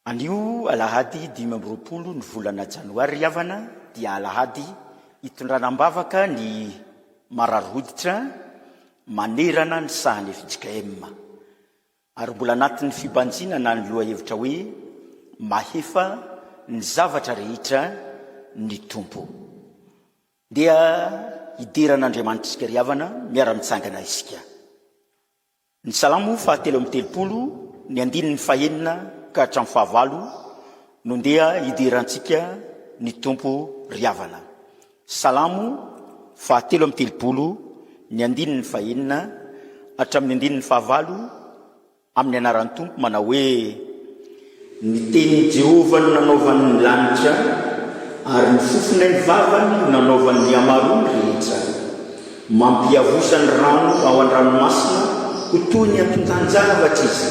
Anio alahady 25 ny volana janoary ry havana dia alahady hitondrana am-bavaka ny marary hoditra manerana ny sahan'ny fjkm. Ary mbola anatin'ny fibanjinana ny lohahevitra hoe Mahefa ny zavatra rehetra ny Tompo. Dia hidera an'Andriamanitra isika ry havana, miara-mitsangana isika. Ny Salamo fahatelo amby telopolo, ny andininy fahenina ka hatramin'ny fahavalo no ndeha hiderantsika ny Tompo ry havana. Salamo fahatelo amby telopolo, ny andininy fahenina hatramin'ny andininy fahavalo, amin'ny anaran'ny Tompo manao hoe, Ny tenin'i Jehovah no nanaovany ny lanitra, ary ny fofon'ain'ny vavany no nanaovany ny hamaroany rehetra. Mampiavosa ny rano ao an-dranomasina ho toy ny antontan-javatra izy.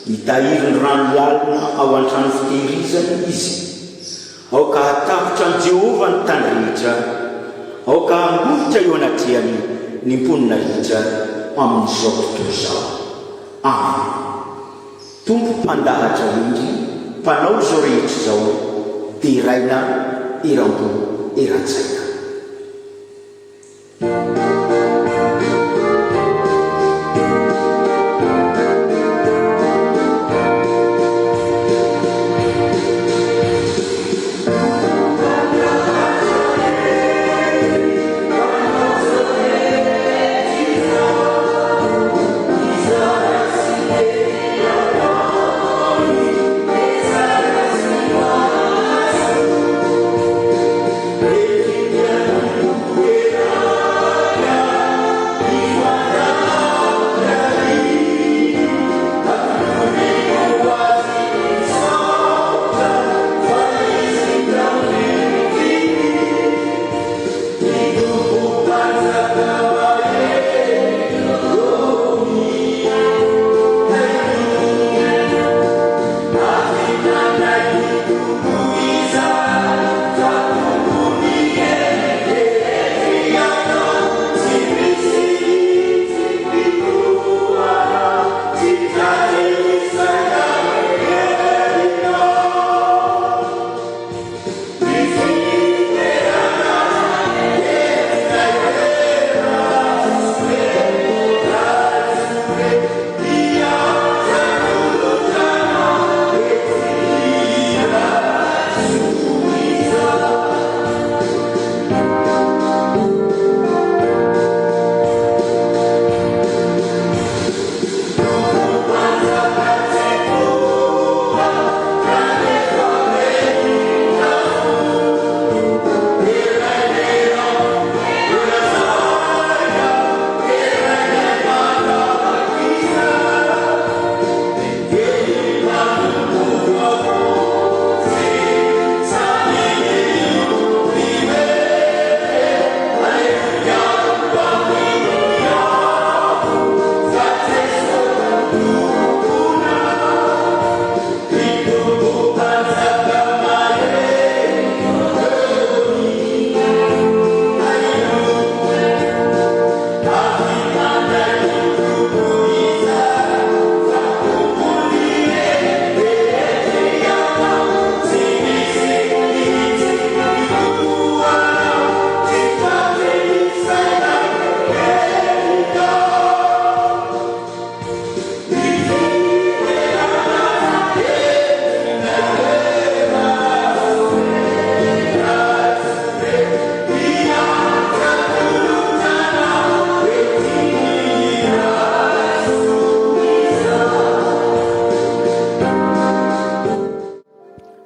Mitahiry ny rano lalina ao an-trano fitehirizany izy. Aoka hatahotra an'i Jehovah ny tany rehetra, aoka hangovitra eo anatrehany ny mponina rehetra amin'izao tontolo izao. Amena. Tompo mpandahatra hendry, mpanao izao rehetra izao, deraina eram-po eran-tsaina.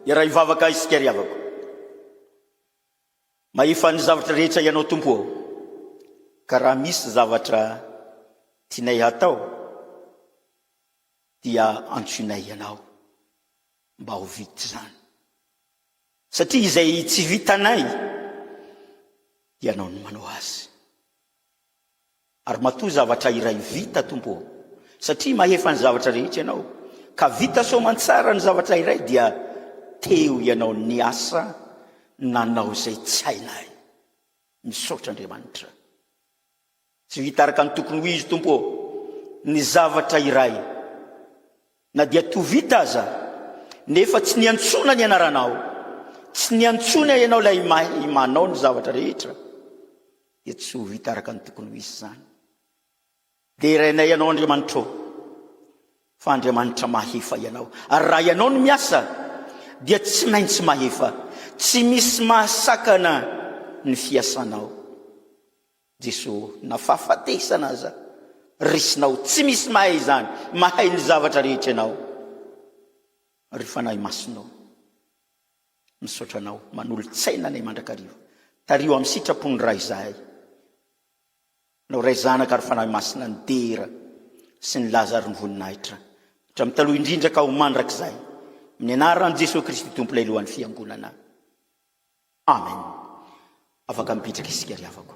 Iaraha hivavaka isika ry havako. Mahefa ny zavatra rehetra Ianao Tompo ô, ka raha misy zavatra tianay hatao dia antsoinay Ianao mba ho vita izany. Satria izay tsy vitanay Ianao no manao azy. Ary matoa zavatra iray vita Tompo ô, satria mahefa ny zavatra rehetra Ianao, ka vita soamantsara ny zavatra iray dia teo Ianao niasa nanao izay tsy hainay. Misaotra Andriamanitra. Tsy vita araka ny tokony ho izy Tompo ô, ny zavatra iray. Na dia toa vita aza. Nefa tsy niantsoana ny anaranao, tsy niantsoana ianao ilay mahay manao ny zavatra rehetra, dia tsy ho vita araka ny tokony ho izy izany. Derainay Ianao Andriamanitra ô, fa Andriamanitra mahefa Ianao, ary raha Ianao no miasa dia tsy maintsy mahefa, tsy misy mahasakana ny fiasanao. Jesoa, na fahafatesana aza resinao, tsy misy mahay izany, mahay ny zavatra rehetra Ianao. Ry Fanahy Masina ô, misaotra Anao, manolo-tsaina anay mandrakariva, tariho amin'ny sitrapon'ny Ray izahay. Anao Ray Zanaka ary Fanahy Masina ny dera sy ny laza ary ny voninahitra hatramin'ny taloha indrindra ka ho mandrakizay amin'ny anaran'i Jesoa Kristy Tompo ilay lohan'ny fiangonana. Amen. Afaka mipetraka isika ry havako.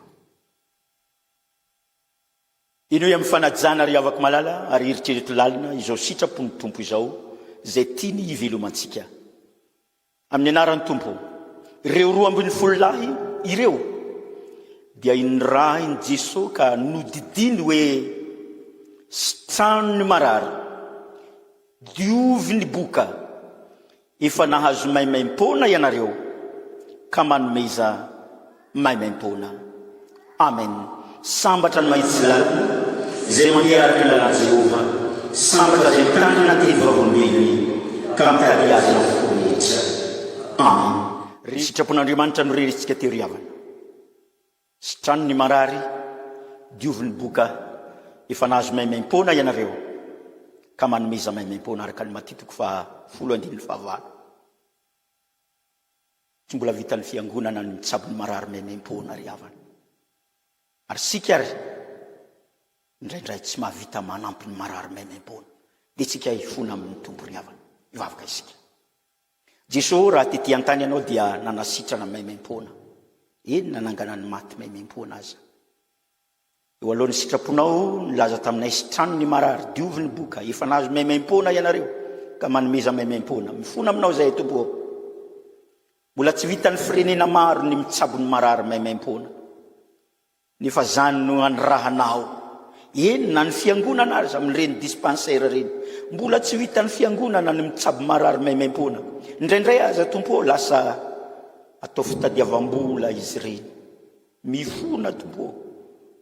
Henoy amin'ny fanajana ry havako malala ary eritrereto lalina izao sitrapon'ny Tompo izao izay tiany hivelomantsika. Amin'ny anaran'ny Tompo, ireo 12 lahy ireo dia nirahin'i Jesoa ka nodidiany hoe, Sitrano ny marary, diovy ny boka, efa nahazo maimaimpoana ianareo ka manomeza maimaimpoana. Amen. Sambatra ny mahitsy lalana, izay mandeha araka ny lalàn'i Jehovah. Sambatra izay mitandrina ny teny vavolombelony, ka mitady azy amin'ny fo rehetra. Amen. Ry sitrapon'Andriamanitra no rerisika teo ry havana. Sitrano ny marary, diovy ny boka, efa nahazo maimaimpoana ianareo, ka manomeza maimaimpoana araka ny Matio toko faha-10 andininy fahavalo. Tsy mbola vitan'ny fiangonana ny mitsabo ny marary maimaimpoana ry havana. Ary isika ary indraindray tsy mahavita manampy ny marary maimaimpoana. Dia tsika hifona amin'ny Tompo ry havana. Hivavaka isika. Jeso raha tety an-tany ianao dia nanasitrana maimaimpoana. Eny nanangana ny maty maimaimpoana aza. Eo alohan'ny sitraponao, nilaza taminay sitrano ny marary, diovy ny boka, efa nahazo maimaimpoana ianareo, ka manomeza maimaimpoana. Mifona aminao izahay Tompo ô. Mbola tsy vitan'ny firenena maro ny mitsabo ny marary maimaimpoana. Nefa zany no anirahanao. Eny, na ny fiangonana aza amin'ireny dispensaire ireny. Mbola tsy vitan'ny fiangonana ny mitsabo marary maimaimpoana. Indraindray aza Tompo ô, lasa atao fitadiavam-bola izy ireny. Mifona Tompo ô,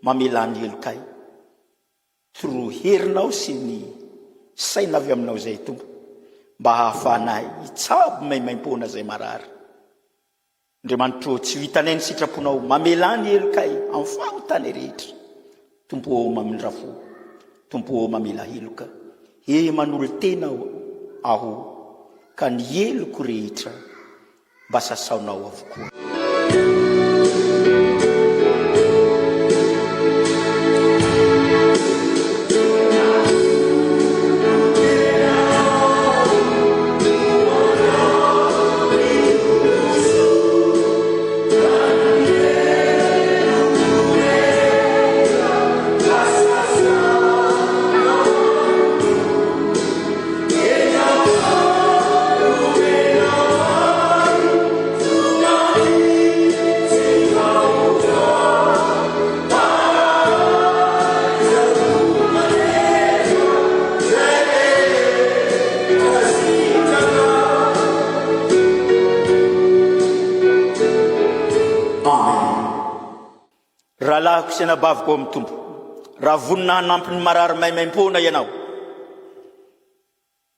mamelà ny helokay, toroa herinao sy ny saina avy aminao izay Tompo, mba hahafahanay hitsabo maimaimpoana izay marary. Andriamanitro ô, tsy vitanay ny sitraponao, mamelà ny helokay amin'ny fahotanay rehetra. Tompo ô, mamindrà fo, Tompo ô, mamela heloka, he manolo-tena aho ka ny heloko rehetra Mba sasaonao avokoa. Rahalahiko sy anabaviko ao amin'ny Tompo, raha vonona hanampy ny marary maimaimpoana ianao,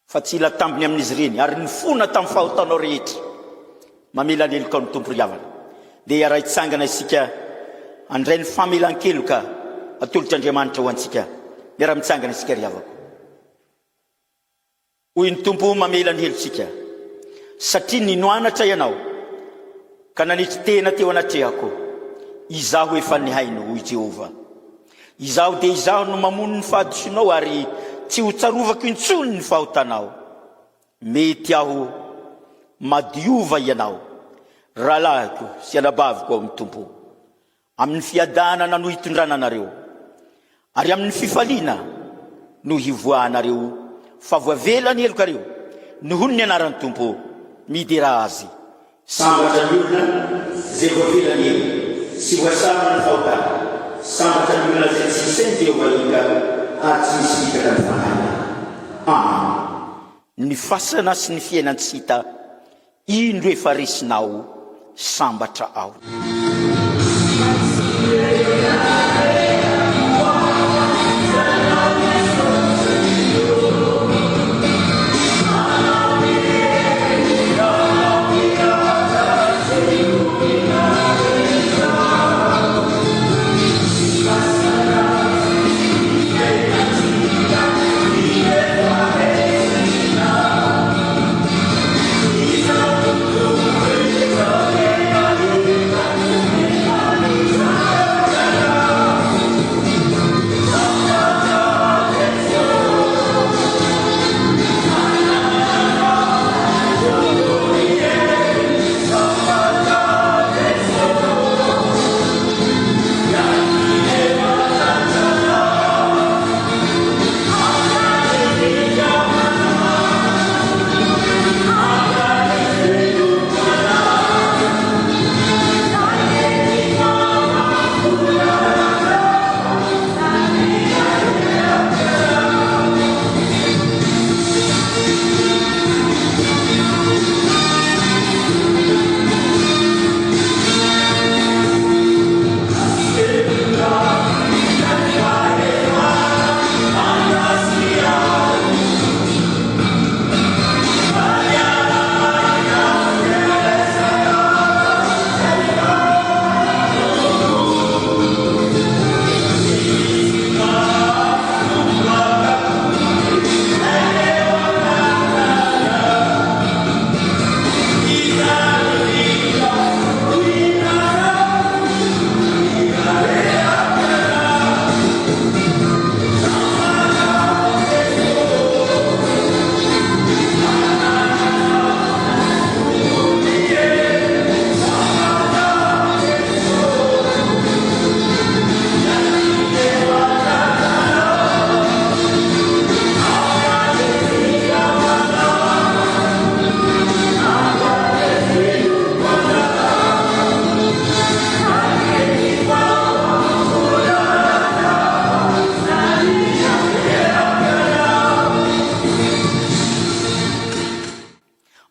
Fa tsy hila tambiny amin'izy ireny, ary nifona tamin'ny fahotanao rehetra. Mamela ny helokao ny Tompo ry havana. Ndeha hiara-hitsangana isika handray ny famelan-keloka atolotr'Andriamanitra ho antsika. Miara-mitsangana isika ry havako. Hoy ny Tompo mamela ny helotsika, satria nino anatra ianao ka nanetry tena teo anatrehako. Izaho efa nihaino, hoy Jehovah. Izaho dia Izaho no mamono ny fahadisoanao ary tsy ho tsarovako intsony ny fahotanao. Mety aho, madiova ianao, rahalahiko sy anabaviko ao amin'ny Tompo. Amin'ny fiadanana no hitondrana anareo, ary amin'ny fifaliana no hivoahanareo, fa voavela ny helokareo noho ny anaran'ny Tompo. Miderà Azy. Sambatra ny olona izay voavela ny helony sy voasarona ny fahotany. Sambatra ny olona izay tsy isain'i Jehovah heloka ary tsy misy fitaka ny fanahiny. Amen. Ny fasana sy ny fiainan-tsy hita, indro efa resinao, sambatra aho.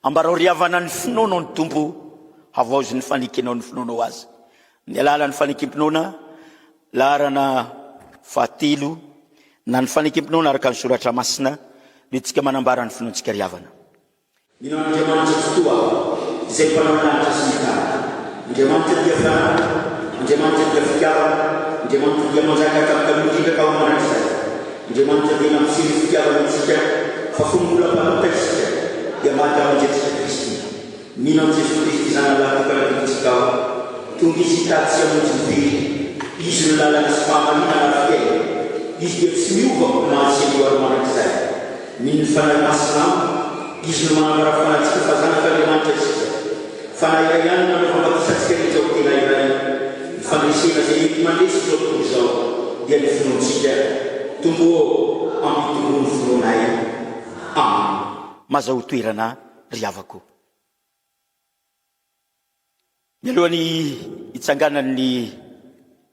Ambarao ry havana ny finoanao ny Tompo, havaozy ny fanekenao ny finoanao Azy. Amin'ny alalan'ny fanekem-pinoana laharana fahatelo na ny fanekem-pinoana araka ny Soratra Masina no isika manambara ny finoantsika ry havana. Mino an'Andriamanitra Tsitoha aho, izay Mpanao ny lanitra sy ny tany. Andriamanitra dia Fanahy, Andriamanitra dia Fitiavana, Andriamanitra dia manjaka hatramin'ny taloha indrindra ka ho mandrakizay. Andriamanitra dia nampiseho ny fitiavany antsika fa fony mbola mpanota isika, dia maty hamonjy antsika Kristy. Mino an'i Jesoa Kristy Zanany Lahy tokana Tompontsika aho. Tonga Izy hitady sy hamonjy ny very. Izy no lalana sy fahamarinana ary fiainana. Izy dia tsy miova omaly sy anio ary mandrakizay. Mino ny Fanahy Masina aho. Izy no manambara fanantsika fa zanak'Andriamanitra isika. Fanahy iray ihany no nanao fanbatisa antsika rehetra ho tena iray. Ny fandresena izay enti-mandresy izao tontolo izao dia ny finoantsika. Tompo ô, ampitomboy ny finoanay. Amen. Mazahoa toerana ry havako. Mialohan'ny hitsanganan'ny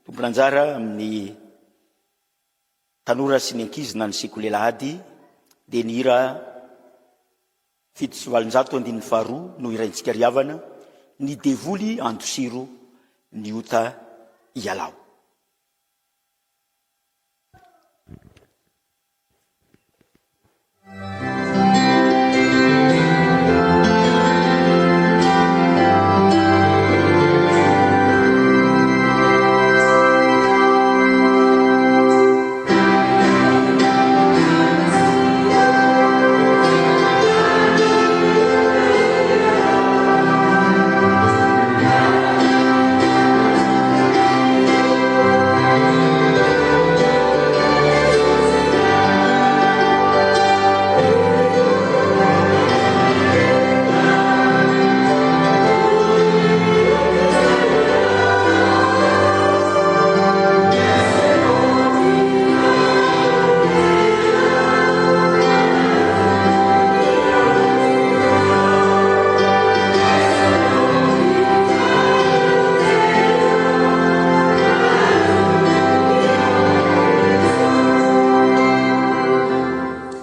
tompon'anjara amin'ny tanora sy ny ankizy na ny sekoly alahady dia ny hira 807 andininy faharoa no hiraintsika ry havana, ny devoly andosiro ny ota ialao.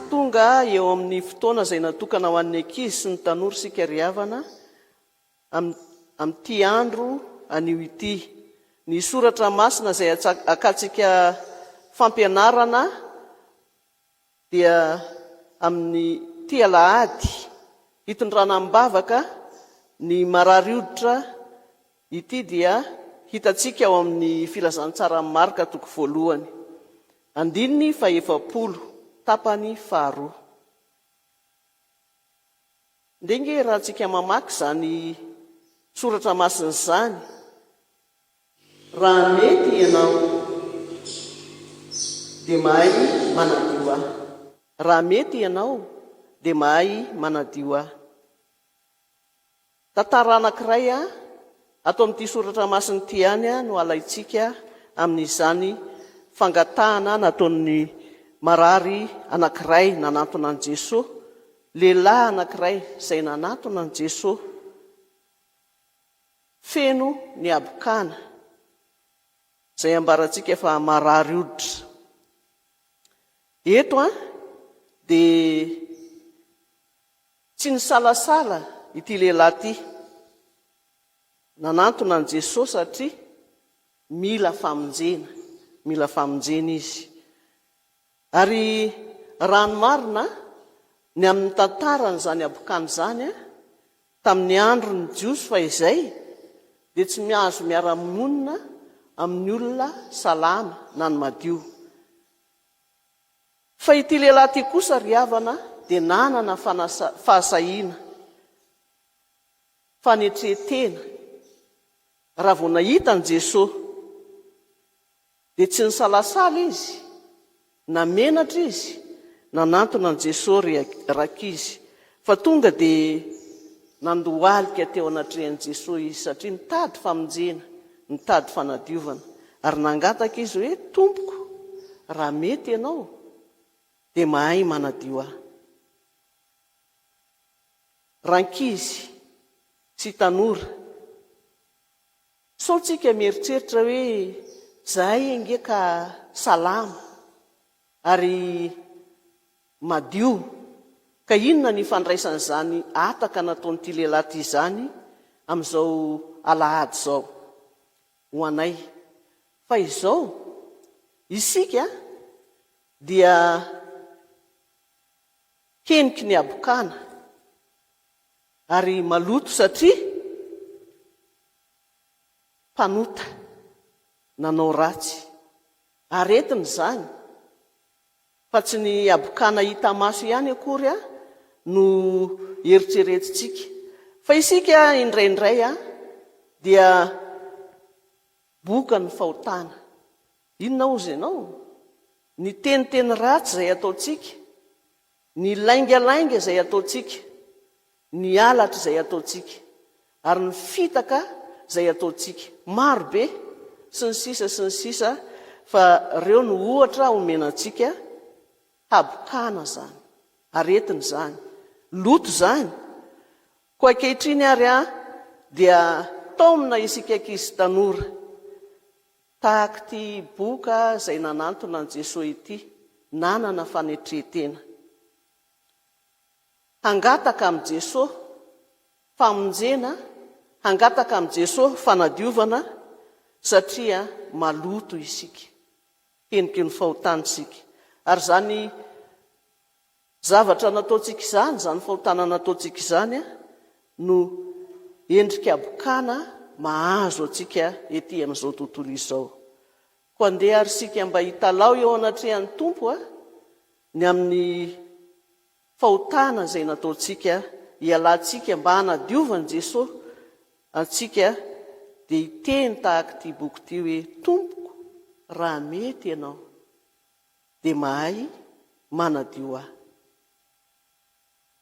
Tonga eo amin'ny. fotoana izay natokana ho an'ny ankizy sy ny tanora isika ry havana amin'ity andro anio ity. Ny soratra masina izay akantsika fampianarana dia amin'ity alahady hitondrana am-bavaka ny marary hoditra ity dia hitantsika ao amin'ny Filazantsaran'i Marka toko voalohany, andininy fahefapolo, tapany faharoa. Ndeha ange iarahantsika mamaky izany soratra masina izany. Raha mety ianao dia mahay manadio ahy. Raha mety ianao dia mahay manadio ahy. Tantara anankiray ato amin'ity soratra masina ity ihany no alaintsika amin'izany fangatahana nataon'ny marary anankiray nanantona an'i Jesoa, lehilahy anankiray izay nanantona an'i Jesoa feno ny habokana, izay ambarantsika fa marary hoditra. Eto dia Tsy nisalasala ity lehilahy ity nanantona an'i Jesosy satria mila famonjena, mila famonjena izy. Ary raha ny marina, ny amin'ny tantaran'izany habokana izany, tamin'ny andron'ny Jiosy fahizay, dia tsy miazo miara-monina amin'ny olona salama na ny madio. Fa ity lehilahy ity kosa ry havana dia nanana fahasahiana, fanetren-tena. Raha vao nahita an'i Jesoa dia tsy nisalasala izy, na menatra izy, nanantona an'i Jesoa ry rankizy, fa tonga dia nandohalika teo anatrehan'i Jesoa izy satria nitady famonjena, nitady fanadiovana. Ary nangataka izy hoe, Tompoko, raha mety Ianao, dia mahay manadio ahy. Rankizy sy tanora, sao tsika mieritreritra hoe, Izahay ange ka salama ary madio, ka inona ny ifandraisan'izany hataka nataon'ity lehilahy ity izany amin'izao alahady izao? ho anay. Fa izao, isika dia heniky ny habokana ary maloto satria mpanota, nanao ratsy. Aretina izany, fa tsy ny habokana hita maso ihany akory no eritreretintsika. Fa isika indraindray dia bokan'ny fahotana. Inona hozy ianao? Ny teniteny ratsy izay ataontsika, ny laingalainga izay ataontsika, ny halatra izay ataontsika, ary ny fitaka izay ataontsika. Maro be, sy ny sisa sy ny sisa, fa ireo no ohatra omena antsika, habokana izany, aretina izany, loto izany. Koa ankehitriny ary dia taomina isika ankizy tanora, tahaka ity boka izay nanantona an'i Jesoa ity, nanana fanetren-tena. Hangataka amin'i Jesoa famonjena, hangataka amin'i Jesoa fanadiovana satria maloto isika, heniky ny fahotana isika. Ary izany zavatra nataontsika izany, izany fahotana nataontsika izany no endrika habokana mahazo antsika ety amin'izao tontolo izao. Koa andeha ary isika mba hitalaho eo anatrehan'ny Tompo ny amin'ny fahotana izay nataontsika, hialantsika mba hanadiovan'i Jesoa antsika dia hiteny tahaka ity boky ity hoe, Tompoko, raha mety Ianao, dia mahay manadio ahy.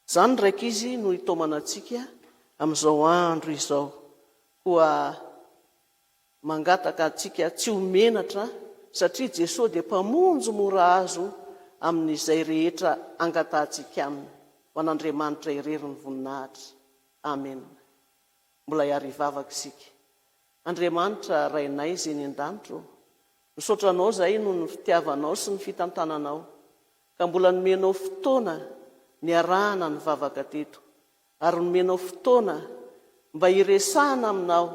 Izany ry rankizy no hitaomana antsika amin'izao andro izao. Koa Mangataka antsika tsy ho menatra satria Jesoa dia Mpamonjy mora azo amin'izay rehetra angatahantsika Aminy. Ho an'Andriamanitra irery ny voninahitra. Amena. Mbola hiara-hivavaka isika. Andriamanitra Rainay izay any an-danitra ô, misaotra Anao izahay noho ny fitiavanao sy ny fitantananao, ka mbola nomenao fotoana. niarahana nivavaka teto ary nomenao fotoana mba hiresahana aminao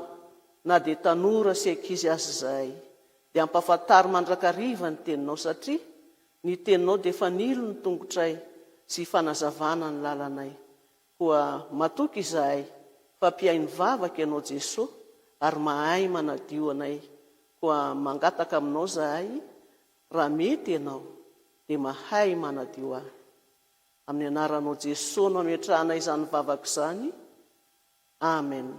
na dia tanora sy ankizy aza izahay dia ampafantaro mandrakariva ny teninao satria ny teninao dia fanilo ny tongotray sy fanazavana ny lalanay koa matoky izahay fa mpihaino vavaka ianao Jesoa ary mahay manadio anay koa mangataka aminao izahay raha mety ianao dia mahay manadio ahy. Amin'ny anaranao Jesoa no ametrahanay izany vavaka izany. Amen.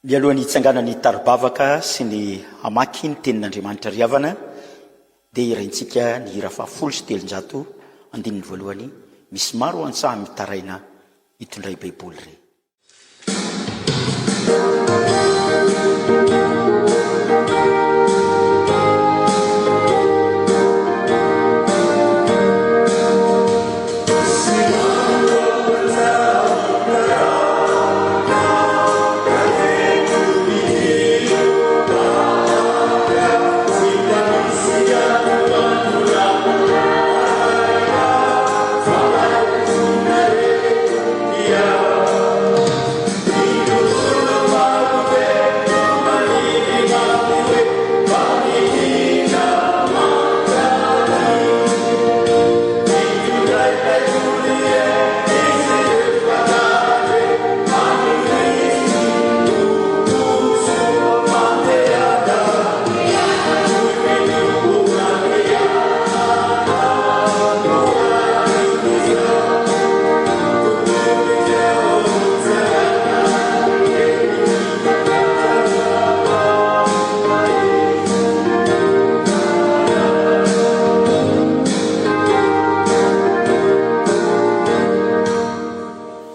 Mialohan'ny hitsanganan'ny hitari-bavaka sy ny hamaky ny tenin'Andriamanitra ry havana dia hiraintsika ny hira faha 310 andininy voalohany misy maro antsaha mitaraina itondray baiboly re.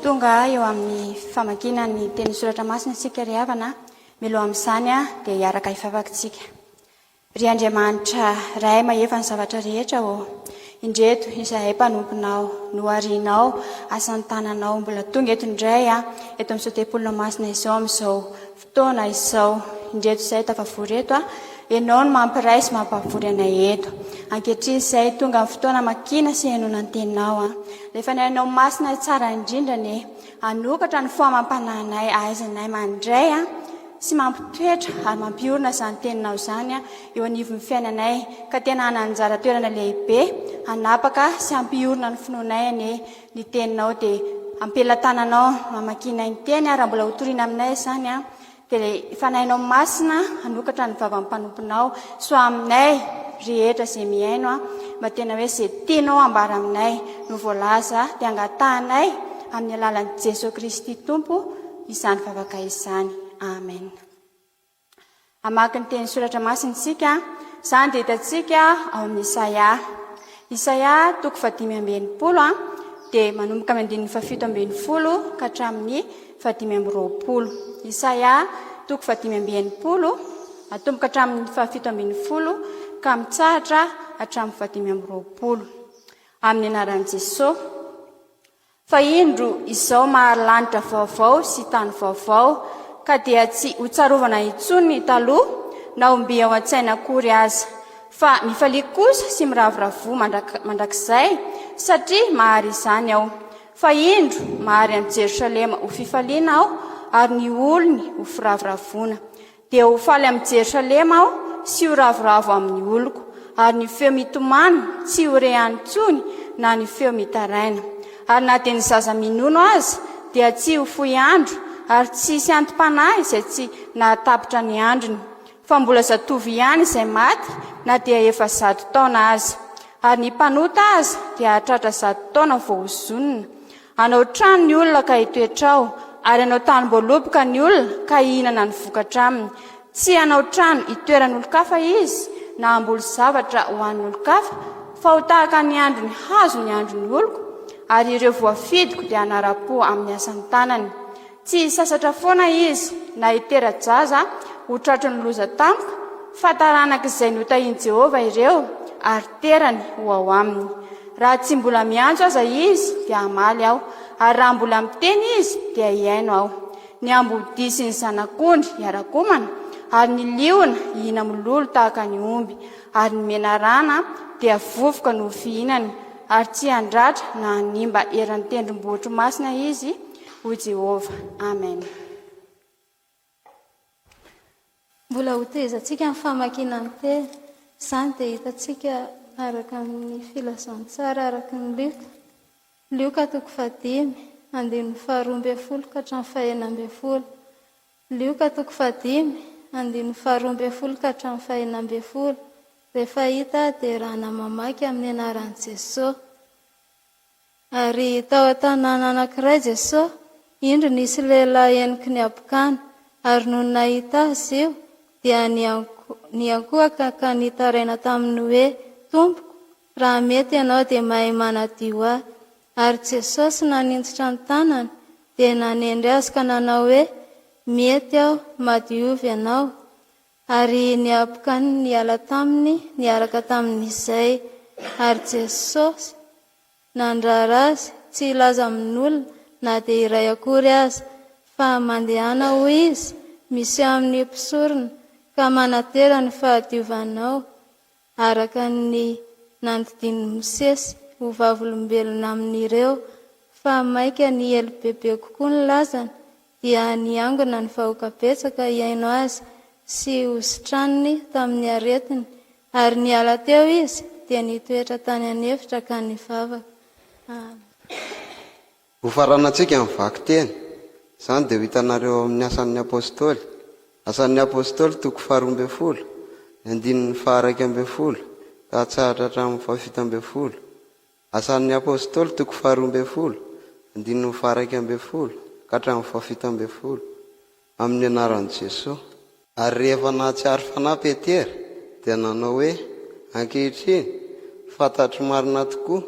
Tonga eo amin'ny famakiana ny tenin'ny soratra masina isika ry havana. Mialoha amin'izany dia hiaraka hivavaka isika. Ry Andriamanitra Ray mahefa ny zavatra rehetra ô, indreto izahay mpanomponao, noharinao, asan'ny tananao, mbola tonga eto indray eto amin'izao tempolinao masina izao amin'izao fotoana izao. Indreto izahay tafavory eto, Ianao no mampiray sy mampavory anay eto. Ankehitriny izay tonga ny fotoana hamakiana sy henoana ny teninao. Ilay Fanahinao Masina tsara indrindra anie hanokatra ny fo amam-panahinay ahaizanay mandray sy mampitoetra ary mampiorina izany teninao izany eo anivon'ny fiainanay ka tena hanana anjara toerana lehibe hanapaka sy hampiorina ny finoanay anie ny teninao dia ampelatananao no hamakianay ny teny ary raha mbola hotorina aminay izany dia ilay fanahinao masina hanokatra ny vavan'ny mpanomponao soa aminay rehetra izay mihaino mba tena hoe izay tianao hambara aminay no voalaza dia angatahanay amin'ny alalan'i Jesoa Kristy Tompo izany vavaka izany. Amen. Hamaky ny teny soratra masina isika. Izany dia hitantsika ao amin'ny Isaia. Isaia toko fahadimy 65 dia manomboka amin'ny andininy fahafito 17 ka hatramin'ny fahadimy 25. Isaia toko fahadimy 65 atomboka hatramin'ny fahafito 17 ka mitsahatra hatramin'ny fahadimy 25. Amin'ny anaran'i Jesosy. Fa indro izao mahary lanitra vaovao sy tany vaovao, ka dia tsy hotsarovana intsony ny taloha, na ho mby ao an-tsaina akory aza. Fa mifalia kosa sy miravoravoa mandrakizay, satria mahary izany Aho. Fa indro, mahary an'i Jerosalema ho fifaliana Aho, ary ny olony ho firavoravoana. Dia ho faly amin'i Jerosalema aho sy ho ravoravo amin'ny oloko, ary ny feo mitomany tsy ho re any intsony na ny feo mitaraina. Ary na dia ny zaza minono aza dia tsy ho fohy andro, ary tsy hisy anti-panahy izay tsy nahatapitra ny androny. Fa mbola zatovo ihany izay maty na dia efa 100 taona aza. Ary ny mpanota aza dia hahatratra 100 taona vao hozonina. Hanao trano ny olona ka hitoetra ao, ary hanao tanim-boaloboka ny olona ka hihinana ny vokatra aminy. Tsy hanao trano hitoeran'olon-kafa izy, na hamboly zavatra ho an'olon-kafa, fa ho tahaka ny andron'ny hazo ny andron'ny oloko, ary ireo voafidiko dia hanara-po amin'ny asan'ny tanany. Tsy hisasatra foana izy, na hitera-jaza ho tratry ny loza tampoka, fa taranak'izay notahin'i Jehovah ireo, ary terany ho ao aminy. Raha tsy mbola miantso aza izy, dia hamaly aho, ary raha mbola miteny izy, dia hihaino aho. Ny ambodia sy ny zanak'ondry hiara-komana, Ary ny liona hihina-mololo tahaka ny omby, ary ny menarana dia vovoka no ho fihinany, ary tsy handratra na hanimba eran'ny tendrombohitro masina izy, hoy Jehovah. Amen. Mbola hotohizantsika ny famakiana ny teny. Izany dia hitantsika araka ny filazantsara araka ny Lioka. Lioka toko fahadimy, andininy faharoa ambin'ny folo ka hatramin'ny fahenina ambin'ny folo. Lioka toko fahadimy, andininy faharoa ambin'ny folo ka hatramin'ny fahenina ambin'ny folo. Rehefa hita dia rana mamaky amin'ny anaran'i Jesoa. Ary tao an-tanàna anankiray Jesoa, indro nisy lehilahy heniky ny habokana, ary nony nahita Azy io, dia niankohoka ka nitaraina taminy hoe, Tompoko, raha mety Ianao dia mahay manadio ahy. Ary Jesosy naninjitra ny tanany, dia nanendry azy ka nanao hoe, Mety Aho, madiova ianao. Ary ny habokany niala taminy niaraka tamin'izay. Ary Jesosy nandrara azy tsy hilaza amin'olona na dia iray akory aza, fa mandehana hoy Izy, miseho amin'ny mpisorona, ka manatera ny fahadiovanao, araka ny nandidian'i Mosesy ho vavolombelona amin'ireo, fa mainka niely bebe kokoa ny lazany, dia niangona ny vahoaka betsaka hihaino azy sy hositraniny tamin'ny aretiny, ary niala teo izy, dia nitoetra tany an'efitra ka nivavaka. Amen. Hofaranantsika ny vakiteny. Izany dia ho hitanareo ao amin'ny Asan'ny Apostoly. Asan'ny Apostoly toko faharoa ambin'ny folo, ny andininy faha-iraika ambin'ny folo ka hatsahatra hatramin'ny fahafito ambin'ny folo. Asan'ny Apostoly toko faharoa ambin'ny folo, andininy faha-iraika ambin'ny folo ka hatramin'ny fahafito ambin'ny folo. Amin'ny anaran'i Jesoa. Ary rehefa nahatsiaro fanahy Petera, dia nanao hoe, Ankehitriny, fantatro marina tokoa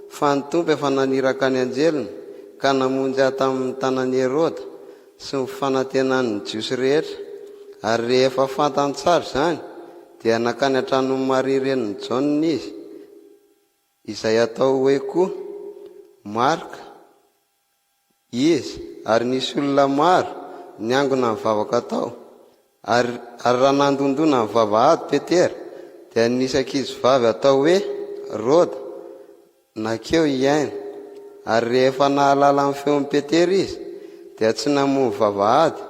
fa ny Tompo efa naniraka ny anjeliny ka namonjy ahy tamin'ny tanan'i Heroda sy ny fanantenan'ny Jiosy rehetra. Ary rehefa fantany tsara izany, dia nankany an-tranon'i Maria renin'i Jaona izy, izay atao hoe koa Marka, izy, ary nisy olona maro niangona nivavaka tao. Ary, ary raha nandondona ny vavahady Petera, dia nisy ankizivavy atao hoe Roda nankeo hihaino. Ary rehefa nahalala ny feon'i Petera izy, dia tsy namoha ny vavahady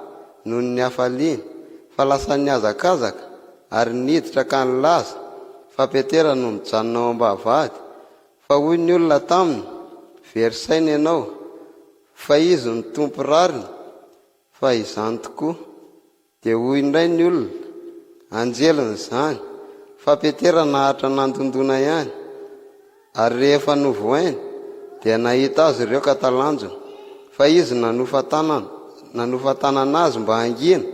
noho ny hafaliany, fa lasa nihazakazaka ary niditra ka nilaza fa Petera no mijanona ao am-bavahady. Fa hoy ny olona taminy, Very saina ianao, fa izy no Tompo rariny, fa izany tokoa. Dia hoy indray ny olona, Anjeliny izany. Fa Petera naharitra nandondona ihany. Ary rehefa novohainy, dia nahita azy ireo ka talanjona. Fa izy nanofa tanana, nanofa tanana azy mba hangina,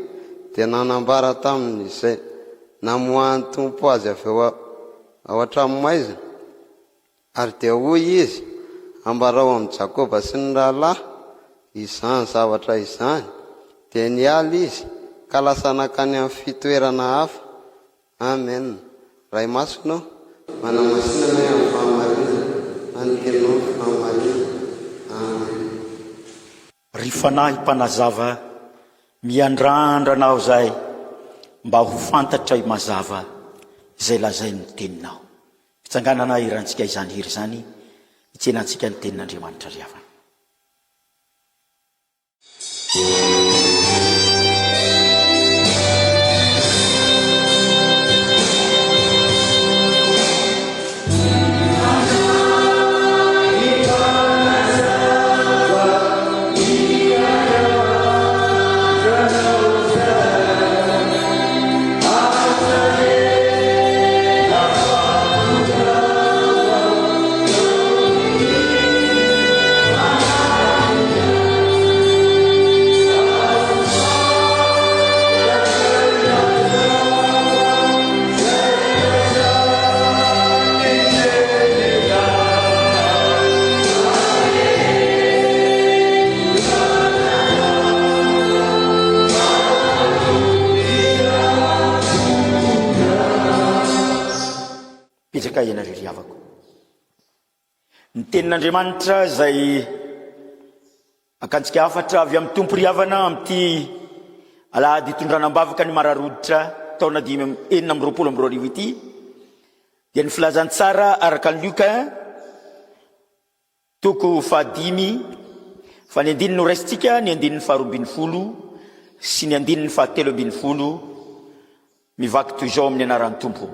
dia nanambara taminy izay namoahan'ny Tompo azy avy ao ao an-tranomaizina. Ary dia hoy izy, Ambarao amin'i Jakoba sy ny rahalahy izany zavatra izany. Dia niala izy ka lasa nankany amin'ny fitoerana hafa. Amen. Ray Masina ô, manamasina anay amin'ny fahamarinana, fa ny Teninao no fahamarinana. Amen. Ry Fanahy Mpanazava, miandrandra Anao izahay mba ho fantatray mazava izay lazain'ny Teninao. Fitsanganana hirantsika izany hira izany, hitsenantsika ny Tenin'Andriamanitra ry havana. Betsaka ianareo ry havako. Ny tenin'Andriamanitra izay akantsika hafatra avy amin'ny Tompo ry havana amin'ity. Alahady hitondrana am-bavaka ny marary hoditra taona 2026 ity dia ny filazantsara araka an'i Lioka toko fahadimy fa ny andininy noraisintsika ny andininy faharoa ambin'ny folo sy ny andininy fahatelo ambin'ny folo mivaky toy izao amin'ny anaran'ny Tompo.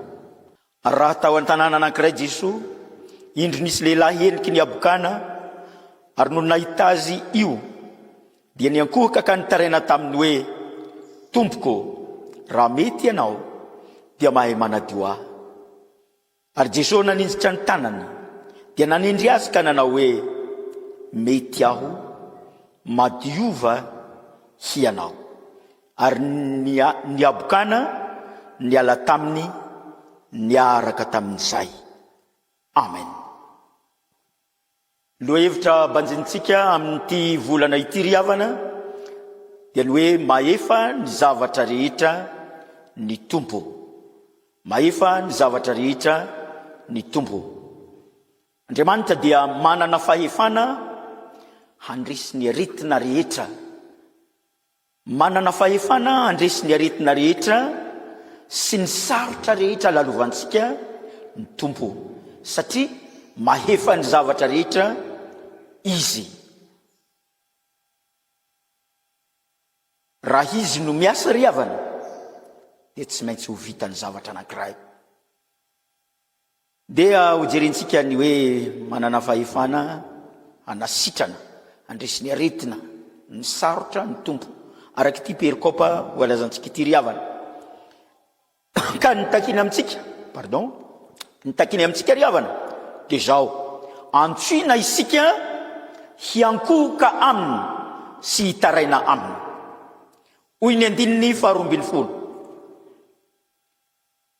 Ary raha tao an-tanàna anankiray Jesoa, indro nisy lehilahy heniky ny habokana, ary nony nahita azy io, dia niankohoka ka nitaraina taminy hoe, Tompoko, raha mety ianao, dia mahay manadio ahy. Ary Jesoa naninjitra ny tanany, dia nanendry azy ka nanao hoe, Mety aho, madiova hianao. Ary ny ny habokana niala taminy niaraka tamin'izay. Amen. Lohahevitra banjinintsika amin'ity volana ity ry havana dia ny hoe mahefa ny zavatra rehetra ny Tompo. Mahefa ny zavatra rehetra ny Tompo. Andriamanitra dia manana fahefana handresy ny aretina rehetra. Manana fahefana handresy ny aretina rehetra sy ny sarotra rehetra lalovantsika ny Tompo, satria mahefa ny zavatra rehetra Izy. Raha Izy no miasa ry havana, dia tsy maintsy ho vita ny zavatra anankiray. Ndeha hojerentsika ny hoe manana fahefana hanasitrana, handresy ny aretina, ny sarotra ny Tompo. Araka ity perikopa voalazantsika ity ry havana. Ka ny takiny amintsika, pardon, ny takiny amintsika ry havana dia izao, antsoina isika hiankohoka aminy sy hitaraina aminy. Hoy ny andininy faharoa ambin'ny folo.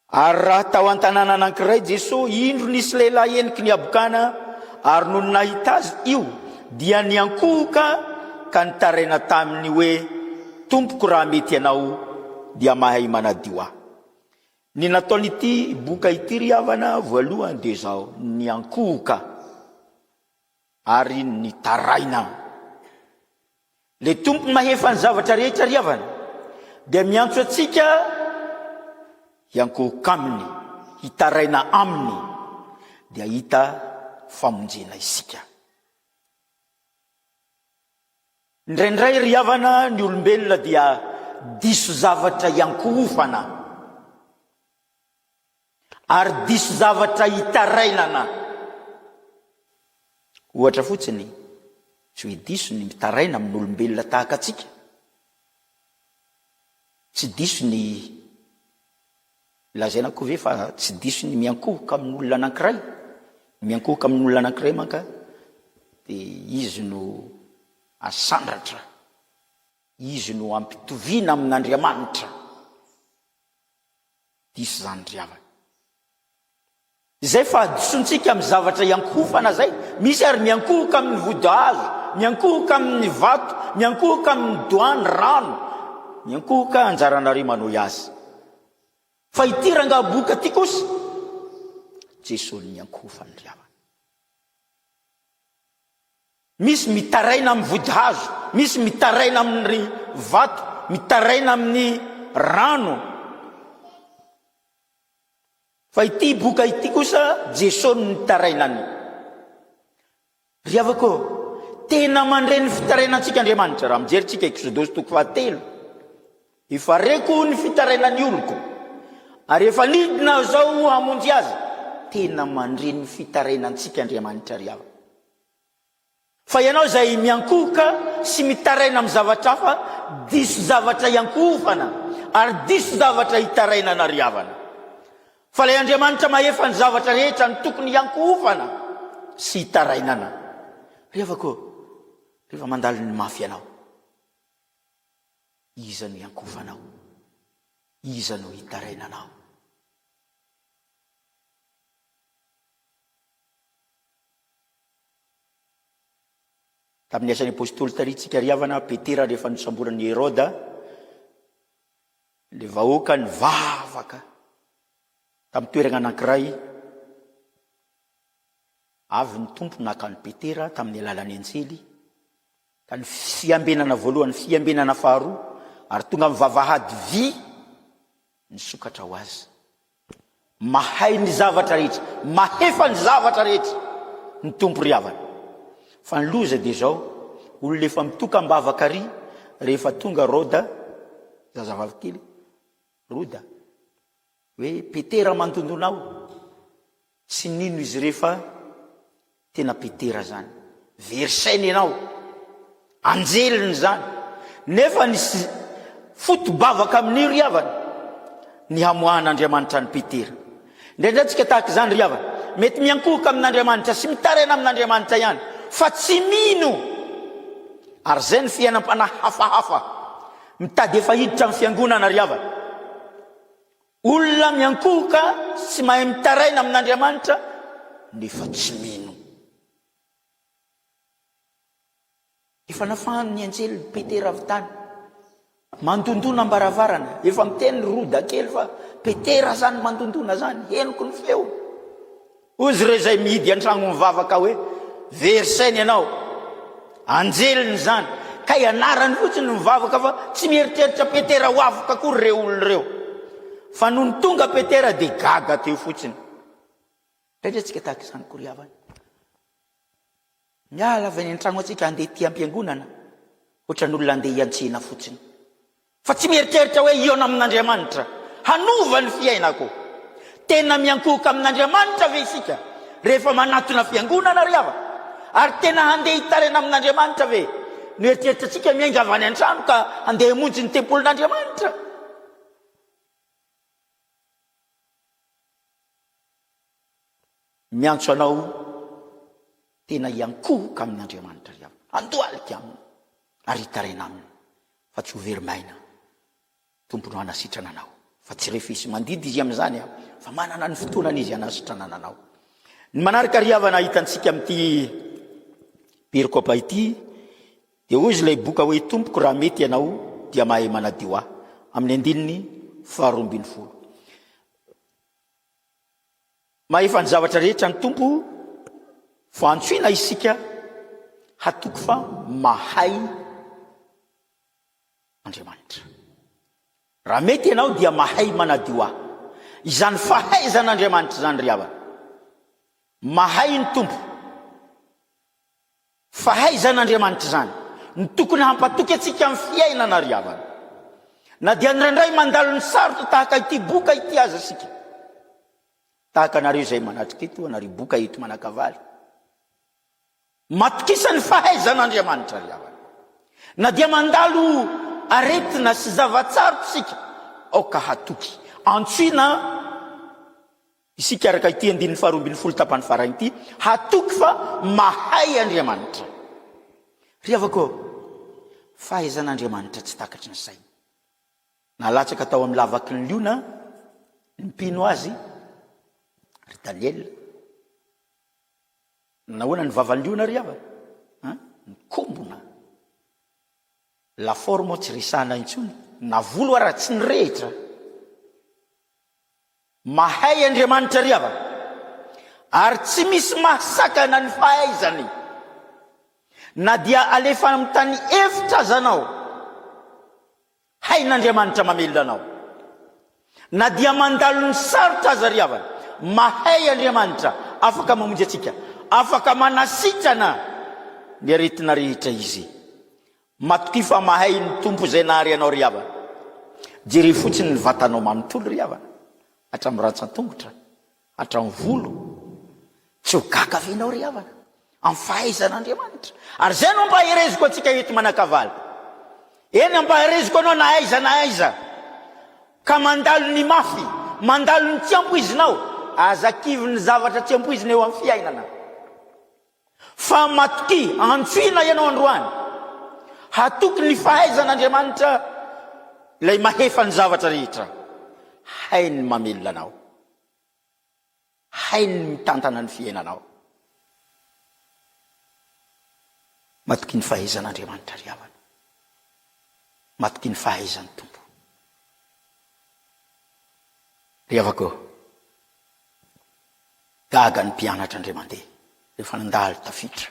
Ary raha tao an-tanàna anankiray Jesoa, indro nisy lehilahy heniky ny habokana, ary nony nahita Azy io, dia niankohoka ka nitaraina taminy hoe, Tompoko, raha mety Ianao, dia mahay manadio ahy. Ny nataon'ity boka ity ry havana, voalohany dia izao, niankohoka ary nitaraina. Le Tompo mahefa ny zavatra rehetra ry havana dia miantso antsika hiankohoka aminy, hitaraina aminy dia hahita famonjena isika. Indraindray ry havana ny olombelona dia diso zavatra hiankohofana ary diso zavatra hitarainana. Ohatra fotsiny, tsy hoe diso ny mitaraina amin'olombelona tahaka antsika. Tsy diso ny, lazaina koa ve fa tsy diso ny miankohoka amin'olona anankiray? Ny miankohoka amin'olona anankiray manka dia izy no asandratra, izy no ampitoviana amin'Andriamanitra. Diso izany ry havana. Izay fahadisoantsika amin'ny zavatra iankohofana izay, misy ary miankohoka amin'ny vodihazo, miankohoka amin'ny vato, miankohoka amin'ny doany, rano, miankohoka anjaranareo manohy azy. Fa ity rangahy boka ity kosa, Jesoa no niankohofany ry havana. Misy mitaraina amin'ny vodihazo, misy mitaraina amin'ny vato, mitaraina amin'ny rano. Fa ity boka ity kosa Jeso no nitarainany. Ry havako ô, tena mandre ny fitarainantsika Andriamanitra. Raha mijery tsika Eksodosy toko fahatelo, efa reko ny fitarainan'ny oloko, ary efa nidina aho izao hamonjy azy. Tena mandre ny fitarainantsika Andriamanitra ry havana. Fa ianao izay miankohoka sy mitaraina amin'ny zavatra hafa, diso zavatra iankohofana ary diso zavatra itarainana ry havana. Fa ilay Andriamanitra mahefa ny zavatra rehetra no tokony hiankohofana sy hitarainana. Ry havako, rehefa mandalo ny mafy ianao, iza no hiankohofanao? Iza no hitarainanao? Tamin'ny Asan'ny Apostoly tarintsika ry havana, Petera rehefa nosamboran'i Heroda, ilay vahoaka nivavaka tamin'ny toerana anankiray, avy ny Tompo naka an'i Petera tamin'ny alalan'ny anjely, ka ny fiambenana voalohany, fiambenana faharoa, Ary tonga amin'ny vavahady vy nisokatra ho azy. Mahay ny zavatra rehetra, mahefa ny zavatra rehetra ny Tompo ry havana. Fa ny loza dia izao, olona efa mitoka am-bavaka ary rehefa tonga Roda, zazavavy kely, Roda, hoe Petera mandondona ao, tsy nino izy ireo fa Tena Petera zany. Very saina ianao. Anjeliny zany. Nefa nisy foto-bavaka amin'io ry havana, ny hamoahan'Andriamanitra an'i Petera. Indraindray tsika tahaka izany ry havana. Mety miankohoka amin'Andriamanitra sy mitaraina amin'Andriamanitra ihany, fa tsy mino. Ary izay ny fiainam-panahy hafahafa. Mitady efa hiditra amin'ny fiangonana ry havana. Olona miankohoka sy mahay mitaraina amin'Andriamanitra nefa tsy mino. Efa nafahan'ny anjely Petera avy tany. Mandondona am-baravarana. Efa miteny Roda kely fa Petera zany mandondona zany. Henoko ny feo. Hozy ireo izay mihidy an-tragno mivavaka hoe, Very saina ianao. Anjeliny izany. Kay anarany fotsiny no mivavaka fa tsy mieritreritra Petera ho afaka akory ireo olona ireo. Fa nony tonga Petera dia gaga teo fotsiny. Indraindray tsika tahaka izany koa ry havana. Miala avy any an-tragno antsika handeha aty am-piangonana, ohatran'olona handeha hiantsena fotsiny. Fa tsy mieritreritra hoe hihaona amin'Andriamanitra, hanova ny fiainako. Tena miankohoka amin'Andriamanitra ve isika rehefa manatona fiangonana ry havana? Ary tena handeha hitaraina amin'Andriamanitra ve no eritreritra antsika miainga avy any an-trano ka handeha hamonjy ny tempolin'Andriamanitra? Miantso anao tena hiankohoka amin'Andriamanitra ry havana, handohalika aminy ary hitaraina aminy fa tsy ho very maina. Tompo no hanasitrana anao fa tsy refesi-mandidy izy amin'izany a, fa manana ny fotoanany izy hanasitranana anao. Ny manaraka ry havana hitantsika amin'ity perikopa ity dia hoy izy ilay boka hoe tompoko raha mety ianao dia mahay manadio ahy amin'ny andininy faha 12. Mahefa ny zavatra rehetra ny Tompo, fa antsoina isika hatoky fa mahay Andriamanitra. Raha mety ianao dia mahay manadio ahy. Izany fahaizan'Andriamanitra izany ry havana. Mahay ny Tompo. Fahaizan'Andriamanitra izany no tokony hampatoky antsika amin'ny fiainana ry havana. Na dia indraindray mandalo ny sarotra tahaka ity boka ity aza isika, tahaka anareo izay manatrika eto, anareo boka eto Manakavaly, matokisa ny fahaizan'Andriamanitra ry havana. Na dia mandalo aretina sy zava-tsarotra isika, aoka hatoky. Antsoina Isika araka ity andininy faha 12 tapany farany ity, hatoky fa mahay Andriamanitra. Ry havako ô, fahaizan'Andriamanitra tsy takatry ny saina. Nalatsaka tao amin'ny lavaky ny liona ny mpino azy, ry Daniela. Nahoana ny vavan'ny liona ry havana? An? Nikombona. Lafaoro moa tsy resahana intsony, na volo ara tsy nirehitra. Mahay Andriamanitra ry havana, ary tsy misy mahasakana ny fahaizany. Na dia alefa amin'ny tany efitra aza anao, hain'Andriamanitra mamelona anao. Na dia mandalo ny sarotra aza ry havana, mahay Andriamanitra, afaka mamonjy antsika, afaka manasitrana ny aretina rehetra Izy. Matokia fa mahay ny Tompo izay nahary anao ry havana. Jereo fotsiny ny vatanao manontolo ry havana, hatramin'ny rantsan-tongotra, hatramin'ny volo. Tsy ho gaga ve ianao ry havana amin'ny fahaizan'Andriamanitra? Ary izay no ampahereziko antsika eto Manakavaly. Eny ampahereziko anao na aiza na aiza ka mandalo ny mafy, mandalo ny tsy ampoizinao. Aza kivy ny zavatra tsy ampoizina eo amin'ny fiainana. Fa matokia, antsoina ianao androany, hatoky ny fahaizan'Andriamanitra ilay mahefa ny zavatra rehetra. Hainy ny mamelona anao. Hainy ny mitantana ny fiainanao. Matokia ny fahaizan'Andriamanitra ry havana. Matokia ny fahaizan'ny Tompo. Ry havako, Gaga ny mpianatra indray mandeha rehefa nandalo tafiditra.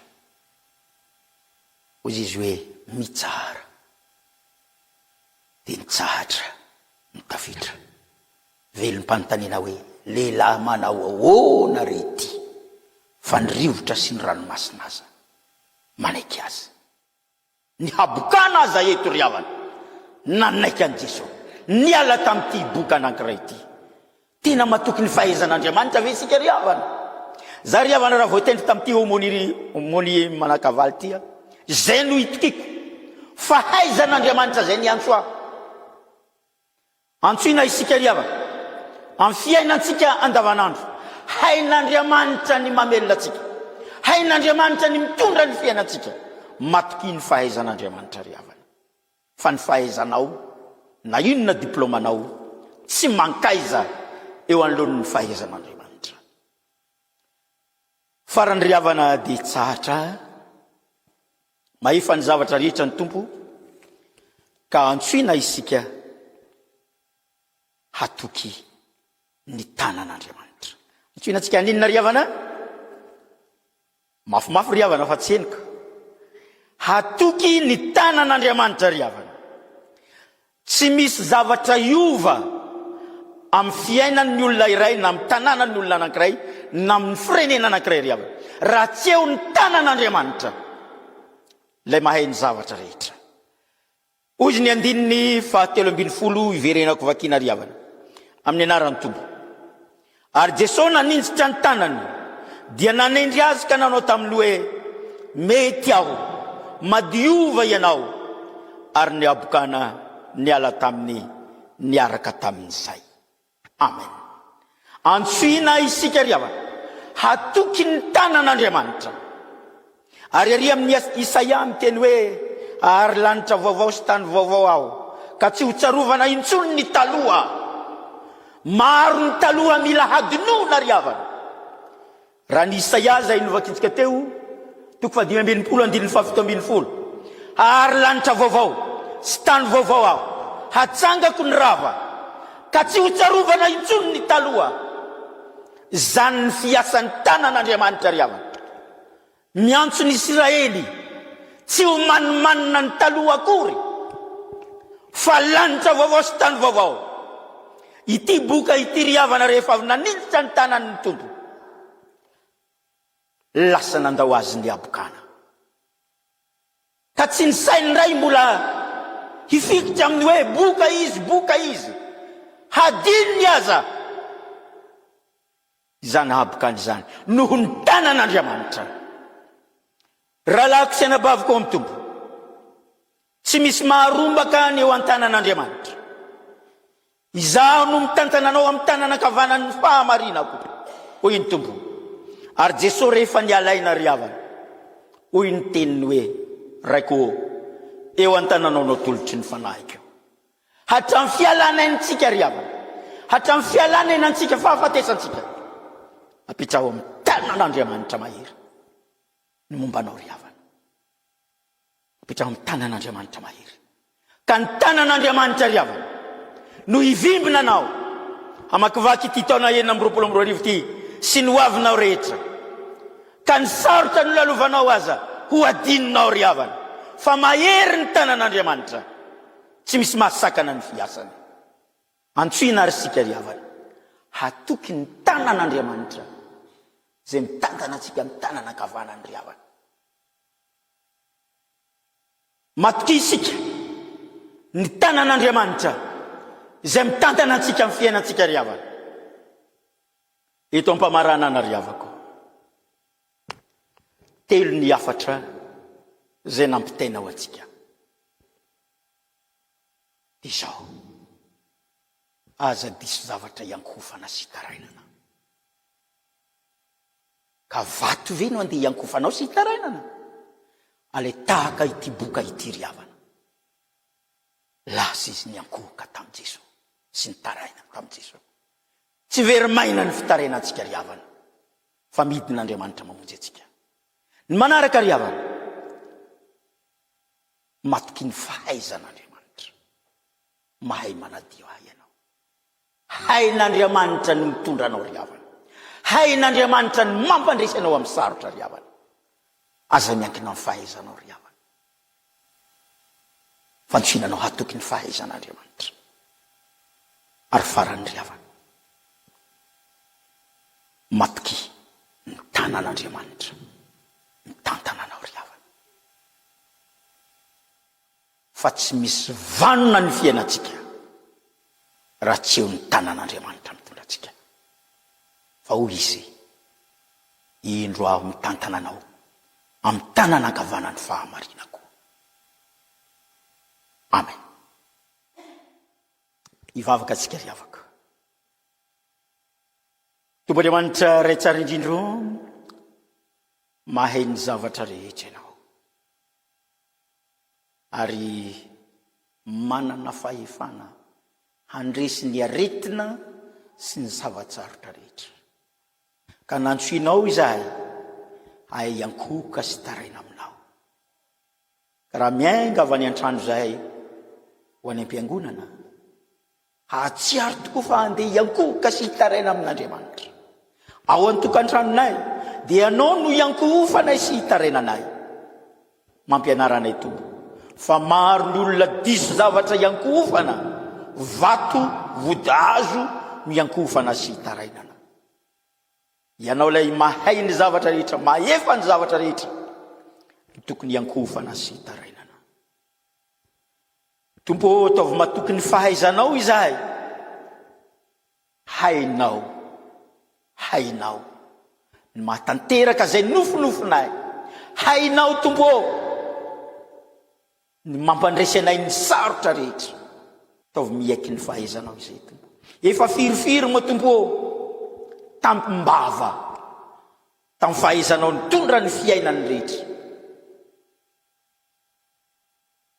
Hoy izy hoe, Mitsara. Dia nitsahatra ny tafiotra. Velom-panontaniana hoe, Lehilahy manao ahoana re ity fa ny rivotra sy ny ranomasina aza manaiky azy? Ny habokana aza eto ry havana, nanaiky an'i Jesoa. Niala tamin'ity boka anankiray ity. Tena matoky ny fahaizan'Andriamanitra ve isika ry havana? Za ry havana raha voatendry tamin'ity aumônier manakavaly ity aho, izay no itokiako. Fahaizan'Andriamanitra izay niantso ahy. Antsoina isika ry havana, amin'ny fiainantsika andavanandro. Hain'Andriamanitra ny mamelona antsika. Hain'Andriamanitra ny mitondra ny fiainantsika. Matokia ny fahaizan'Andriamanitra ry havana. Fa ny fahaizanao, na inona diplaomanao, tsy mankaiza eo anoloan'ny fahaizan'Andriamanitra. Farany ry havana dia tsahatra mahefa ny zavatra rehetra ny Tompo ka antsoina isika hatoky ny tanan'Andriamanitra. Antsoina antsika haninona ry havana? Mafimafy ry havana fa tsy henoko. Hatoky ny tanan'Andriamanitra ry havana. Tsy misy zavatra hiova amin'ny fiainan'ny olona iray na amin'ny tanànan'ny olona anankiray na amin'ny firenena anankiray ry havana. Raha tsy eo ny tanan'Andriamanitra, ilay mahay ny zavatra rehetra. Hoy izy ny andininy fahatelo ambin'ny folo iverenako vakiana ry havana, amin'ny anaran'ny Tompo. Ary Jesoa naninjitra ny tanany, dia nanendry azy ka nanao taminy hoe, Mety aho, madiova ianao. Ary ny habokana niala taminy niaraka tamin'izay. Amen. Antsoina isika ry havana, hatoky ny tanan'Andriamanitra. Ary ary amin'ny Isaia miteny hoe, Ary lanitra vaovao sy tany vaovao aho, ka tsy ho tsarovana intsony ny taloha. Maro ny taloha mila hadinoina ry havana. Raha ny Isaia izay novakintsika teo, toko fahadimy ambin'ny andininy faha-17, Ary lanitra vaovao sy tany vaovao aho, hatsangako ny rava, ka tsy ho tsarovana intsony ny taloha. Izany ny fiasan'ny tanan'Andriamanitra ry havana. Miantso ny Isiraely tsy ho manimanina ny taloha akory, fa lanitra vaovao sy tany vaovao. Ity boka ity ry havana rehefa avy nanilitra ny tanany ny Tompo, lasa nandao azy ny habokana. Ka tsy ny sainy indray mbola hifikitra amin'ny hoe boka izy, boka izy. Hadinony aza izany habokana izany noho ny tanan'Andriamanitra. Rahalahiko sy anabaviko ao amin'ny Tompo, tsy misy maharombaka ny eo an-tanan'Andriamanitra. Izaho no mitantana anao amin'ny tanana ankavanan'ny fahamarinako, hoy ny Tompo. Ary Jesoa rehefa niala aina ry havana, hoy ny teniny hoe, Raiko ô, eo an-tananao no atolotry ny fanahiko. Hatramin'ny fialana aintsika ry havana, hatramin'ny fialana ainantsika, fahafatesantsika, apetraho amin'ny tanan'Andriamanitra mahery ny momba anao ry havana. Apetraho amin'ny tanan'Andriamanitra mahery. Ka ny tanan'Andriamanitra ry havana no hivimbina anao hamakivaky ity taona 2026 ity sy ny hoavinao rehetra. Ka ny sarotra nolalovanao aza ho adinonao ry havana fa mahery ny tanan'Andriamanitra. Tsy misy mahasakana ny fiasany. Antsoina ary isika ry havana hatoky ny tanan'Andriamanitra izay mitantana antsika amin'ny tanana ankavanany ry havana. Matokia isika ny tanan'Andriamanitra izay mitantana antsika amin'ny fiainantsika ry havana. Eto am-pamaranana ry havako. Telo ny hafatra izay nampitaina ho antsika. Izao, aza diso zavatra iankohofana sy itarainana. Ka vato ve no andeha hiankofanao sy hitarainana? Alay tahaka ity boka ity ry havana. Lasa izy niankohoka tamin'i Jesoa sy nitaraina tamin'i Jesoa. Tsy very maina ny fitarainantsika ry havana, fa midina Andriamanitra mamonjy antsika. Ny manaraka ry havana, matokia ny fahaizan'Andriamanitra. Mahay manadio ahy ianao. Hain'Andriamanitra ny mitondra anao ry havana. Hain'Andriamanitra ny mampandresy anao amin'ny sarotra ry havana. Aza miankina amin'ny fahaizanao ry havana. Fantsoina anao hatoky ny fahaizan'Andriamanitra. Ary farany ry havana, matokia ny tanan'Andriamanitra mitantana anao ry havana. Fa tsy misy vanona ny fiainantsika raha tsy eo ny tanan'Andriamanitra mitondra antsika. Fa hoy Izy, Indro Aho mitantana anao amin'ny tanana ankavanan'ny fahamarinako. Amen. Hivavaka antsika ry havako. Tompo Andriamanitra Ray tsara indrindra ô, mahay ny zavatra rehetra Ianao. Ary manana fahefana handresy ny aretina sy ny zava-tsarotra rehetra. Ka nantsoinao izahay hahay hiankohoka sy taraina aminao. Ka raha miainga avy any an-trano izahay ho any am-piangonana, hahatsiaro tokoa fa handeha hiankohoka sy hitaraina amin'Andriamanitra. Ao an-tokantranonay, dia Ianao no hiankohofanay sy hitarainanay. Mampianara anay Tompo, fa maro ny olona diso zavatra hiankohofana, vato, vodihazo no hiankohofana sy hitarainana. Ianao ilay mahay ny zavatra rehetra, mahefa ny zavatra rehetra, no tokony hiankohofana sy hitarainana. Tompo ô, ataovy matoky ny fahaizanao izahay. Hainao, hainao ny mahatanteraka izay nofinofinay. Hainao Tompo ô, ny mampandresy anay ny sarotra rehetra. Ataovy miaiky ny fahaizanao izay Tompo. Efa firifiry moa Tompo ô, tampim-bava tamin'ny fahaizanao nitondra ny fiainany rehetra.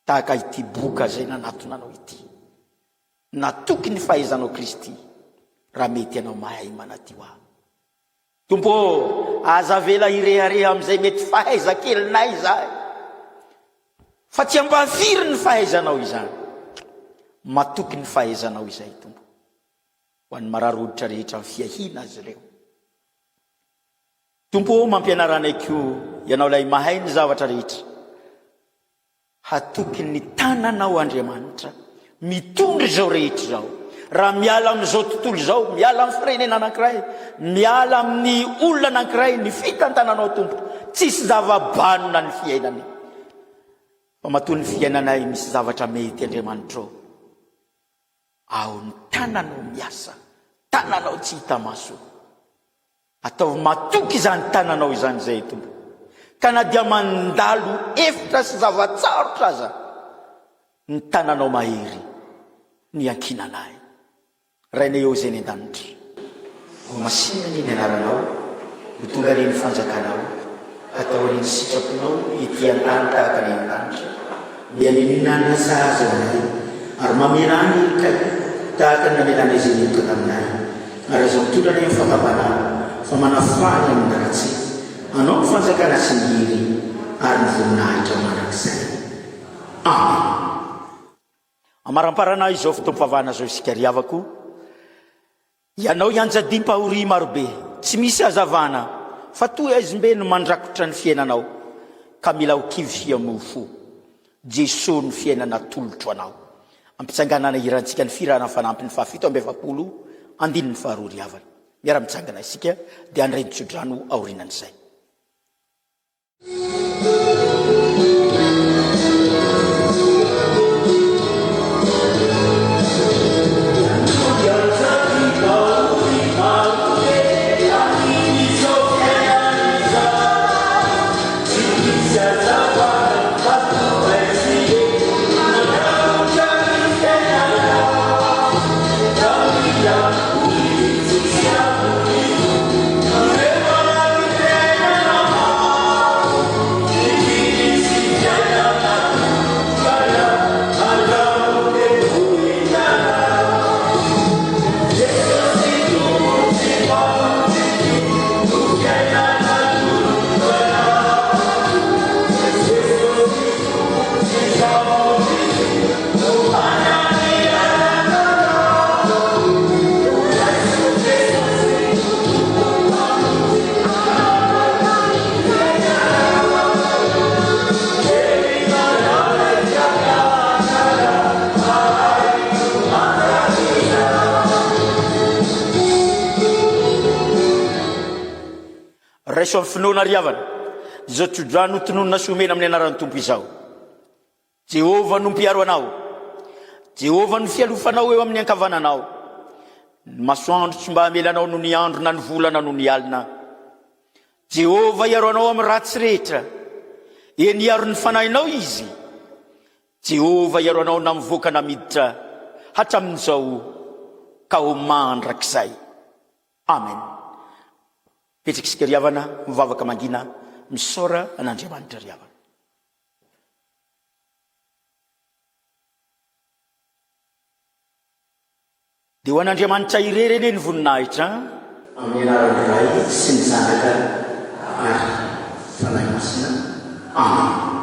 Tahaka ity boka izay nanatona anao ity. Natoky ny fahaizanao Kristy raha mety ianao mahay manadio ahy. Tompo ô, aza avela hirehareha amin'izay mety fahaiza-kelinay izahay, fa tsy ampahafiry ny fahaizanao izany. Matoky ny fahaizanao izahay, Tompo. Ho an'ny marary hoditra rehetra amin'ny fiahiana azy ireo. Tompo ô, mampianara anay koa Ianao ilay mahay ny zavatra rehetra. Hatoky ny tananao Andriamanitra mitondra izao rehetra izao. Raha miala amin'izao tontolo izao, miala amin'ny firenena anankiray, miala amin'ny olona anankiray ny fitantananao Tompo, tsisy zava-banona ny fiainany. Fa matoa ny fiainanay misy zavatra mety Andriamanitra ô, ao ny tananao miasa, tananao tsy hita maso. Ataovy matoky izany tananao izany izay Tompo. Ka na dia mandalo efitra sy zava-tsarotra aza, ny tananao mahery no iankinana ahy. Rainay eo izay any an-danitra. Ho masina anie ny anaranao, ho tonga anie ny fanjakanao, hatao anie ny sitraponao ety an-tany tahaka ny any an-danitra. Mianianana sahaza ho anay, ary mamelà ny helokay, tahaka ny namelanay izay meloka taminay. Ary aza mitondra anay amin'ny fakam-panahy, fa manafaha ny amin'ny ratsy. Anao ny fanjakana sy ny hery ary ny voninahitra mandrakizay. Amen. Amaramparana izao fotoam-pivavahana izao isika ry havako. Ianao ianjadiam-pahoria marobe, tsy misy hazavana, fa toy haizim-be no mandrakotra ny fiainanao, ka mila ho kivy hihamoa fo. Jesoa no fiainana atolotro anao. Ampitsanganana hirantsika ny fihirana fanampiny fahafito amby 40, andininy faharoa ry havana. Miara-mitsangana isika dia handray ny tsodrano aorianan'izay. Raiso amin'ny finoana ry havana, izao tsodrano tononina sy omena amin'ny anaran'ny Tompo izao. Jehovah no mpiaro anao. Jehovah no fialofanao eo amin'ny ankavananao. Ny masoandro tsy mba hamela anao noho ny andro na ny volana noho ny alina. Jehovah hiaro anao amin'ny ratsy rehetra. Eny hiaro ny fanahinao Izy. Jehovah hiaro anao na mivoaka na miditra hatramin'izao ka ho mandrakizay. Amen. Petraka isika ry havana, mivavaka mangina, misaora an'Andriamanitra ry havana. Dia ho an'Andriamanitra irery anie ny voninahitra. Amin'ny anaran'ny Ray sy ny Zanaka ary Fanahy Masina. Amen.